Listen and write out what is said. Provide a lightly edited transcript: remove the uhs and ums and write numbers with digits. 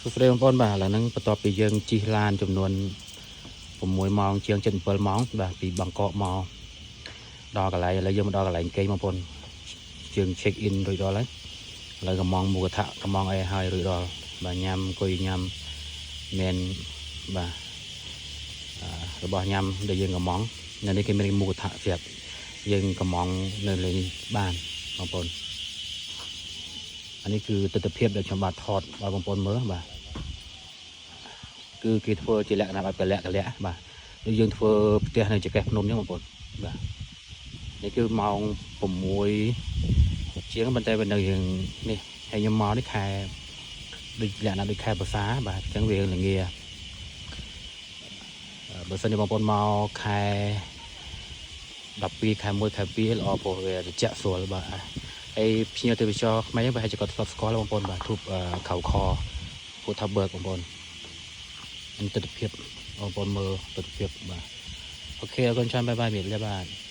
សួស្តីបងប្អូនបាទឥឡូវហ្នឹងបន្ទាប់ពីយើងជិះឡានចំនួន6ម៉ោងជាង7ម៉ោងបាទពីបាងកកមកដល់កន្លែងឥឡូវយើងមកដល់កន្លែងគេងបងប្អូនយើង check in រួចរាល់ហើយឥឡូវកំងមូកថៈកំងអីហើយរួចរាល់បាទញ៉ាំអង្គុយញ៉ាំមានបាទអឺរបស់ញ៉ាំដែលយើងកំងនៅនេះគេមានមូកថៈស្រាប់យើងកំងនៅលើនេះបានបងប្អូនអានេះគឺទស្សនភាពដែលខ្ញុំបាទថតឲ្យបងប្អូនមើលបាទ គឺគេធ្វើជាលក្ខណៈបែបកលៈកលៈបាទដូចយើងធ្វើផ្ទះនៅចង្កេះភ្នំអញ្ចឹងបងប្អូនបាទនេះគឺម៉ោង6ជាងប៉ុន្តែវានៅរៀងនេះហើយខ្ញុំមកនេះខែដូចលក្ខណៈដូចខែប្រសាបាទអញ្ចឹងវារៀងល្ងាបើសិនជាបងប្អូនមកខែ12ខែ1ខែ2ល្អព្រោះវាត្រជាក់ស្រួលបាទហើយភ្ញៀវទេសចរខ្មែរយើងប្រហែលជាគាត់ធ្លាប់ស្គាល់បងប្អូនបាទធូបខៅខភូថាបឺកបងប្អូន អន្តរភាពបងប្អូនមើលទស្សនភាពបាទ OK អរគុណច្រើន bye bye មានលាបាទ។